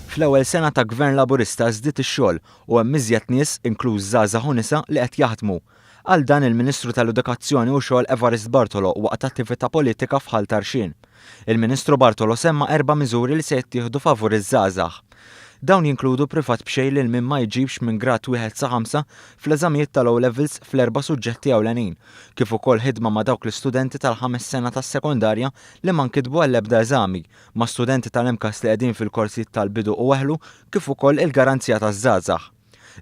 Fl-ewwel sena ta' Gvern Laburista żdied ix-xogħol u hemm iżjed nies, inkluż żgħażagħ u nisa, li qed jaħdmu. Qal dan il-Ministru tal-Edukazzjoni u Xogħol Evarist Bartolo waqt attività politika f'Ħal Tarxien. Il-Ministru Bartolo semma erba' miżuri li se jittieħdu favur iż-żgħażagħ. Dawn jinkludu privat b'xejn lil min ma jġibx minn grad wieħed sa ħamsa fl-eżamijiet tal-O Levels fl-erba' suġġetti ewlenin, kif ukoll ħidma ma' dawk l-istudenti tal-ħames sena tas-sekondarja li ma nkitbu għall-ebda eżami, ma' studenti tal-MCAST li qegħdin fil-korsijiet tal-bidu u weħlu kif ukoll il-Garanzija taż-Żgħażagħ.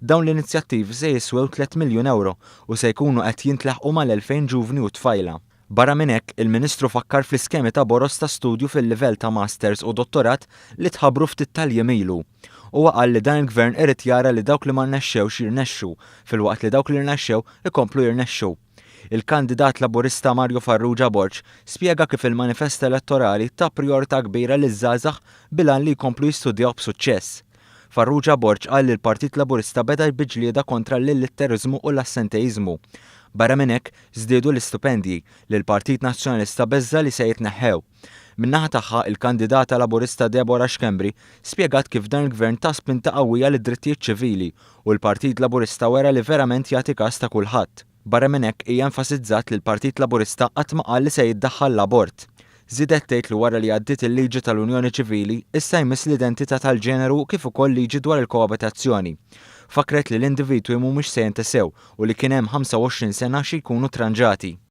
Dawn l-inizjattivi se jiswew tlett miljun ewro u se jkunu qed jintlaħqu mal-2,000 ġuvni u tfajla. Barra minn hekk, il-Ministru fakkar fl-iskemi ta' boroż ta' studju fil-livell ta' Masters u Dottorat li tħabbru ftit tal-jiem ilu. Huwa qal li dan il-Gvern irid jara li dawk li ma rnexxewx jirnexxu, filwaqt li dawk li rnexxew ikomplu jirnexxu. Il-kandidat Laburista Mario Farrugia Borg spjega kif il-manifest elettorali ta prijorità kbira liż-żgħażagħ bil-għan li jkomplu jistudjaw b'suċċess. Farrugia Borg qal li l-Partit Laburista beda bi ġlieda kontra l-illitteriżmu u l-assenteiżmu. Barra minn hekk, żdiedu l-istipendji, li l-Partit Nazzjonalista beża' li se jitneħħew. Min-naħa tagħha, il-kandidata Laburista Deborah Schembri spjegat kif dan il-Gvern ta spinta qawwija lid-drittijiet ċivili u l-Partit Laburista wera li verament jagħti kas ta' kulħadd. Barra minn hekk, hija enfasizzat li l-Partit Laburista qatt ma qal li se jiddaħħal l-abort. Żiedet tgħid li wara li għaddiet il-liġi tal-Unjoni Ċivili, issa jmiss l-identità tal-ġeneru kif ukoll liġi dwar il-koabitazzjoni. Fakkret li l-individwi mhumiex se jintesew u li kien hemm 25 sena xi jkunu tranġati.